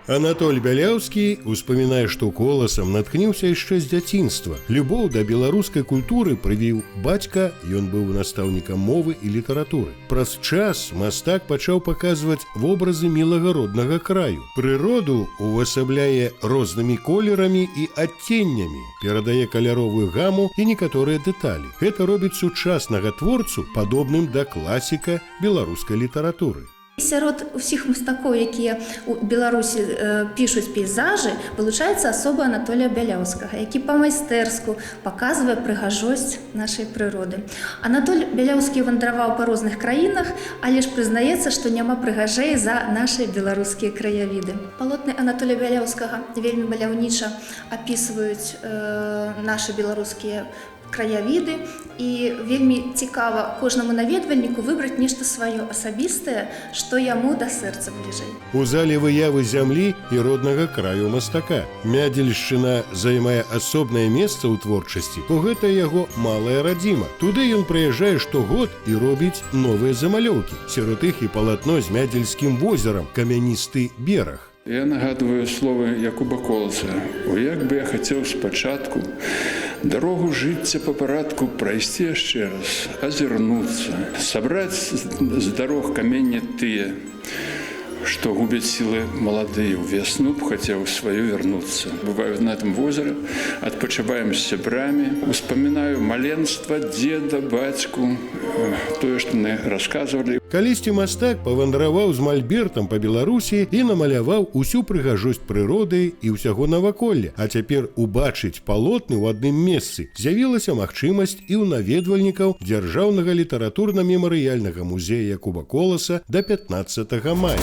Анатоль Бяляўскі успамінае, што Коласам натхніўся яшчэ з дзяцінства. Любоў да беларускай культуры прывіў бацька, ён быў настаўнікам мовы і літаратуры. Праз час мастак пачаў паказваць вобразы мілага роднага краю. Прыроду увасабляе рознымі колерамі і адценнямі, перадае каляровую гаму і некаторыя дэталі. Гэта робіць сучаснага творцу падобным да класіка беларускай літаратуры. Сярод усіх мастакоў, якія ў Беларусі пішуць пейзажы, вылучаецца асоба Анатолія Бяляўскага, які па-майстэрску паказвае прыгажосць нашай прыроды. Анатоль Бяляўскі вандраваў па розных краінах, але ж прызнаецца, што няма прыгажэй за нашы беларускія краявіды. Палотны Анатоля Бяляўскага вельмі маляўніча апісваюць нашы беларускія краявіды, і вельмі цікава кожнаму наведвальніку выбраць нешта сваё асабістае, што яму да сэрца бліжэй. У зале выявы зямлі і роднага краю мастака. Мядзельшчына займае асобнае месца ў творчасці, бо гэта яго малая радзіма. Туды ён прыязджае штогод і робіць новыя замалёўкі. Сярод іх і палатно з мядзельскім возерам, камяністы бераг. Я нагадваю словы Якуба Коласа: «О, як бы я хацеў спачатку дарогу жыцця па парадку прайсці яшчэ раз, азірнуцца, сабраць з дарог каменне тыя, што губяць сілы маладыя, ў вясну б хацеў сваю вярнуцца». Бываю на этом возеры, адпачываем з сябрамі, успамінаю маленства, дзеда, бацьку, тое, што мне расказвалі. Калісьці мастак павандраваў з мальбертам па Беларусі і намаляваў усю прыгажосць прыроды і ўсяго наваколля. А цяпер убачыць палотны ў адным месцы з'явілася магчымасць і ў наведвальнікаў Дзяржаўнага літаратурна-мемарыяльнага музея Якуба Коласа да 15 мая.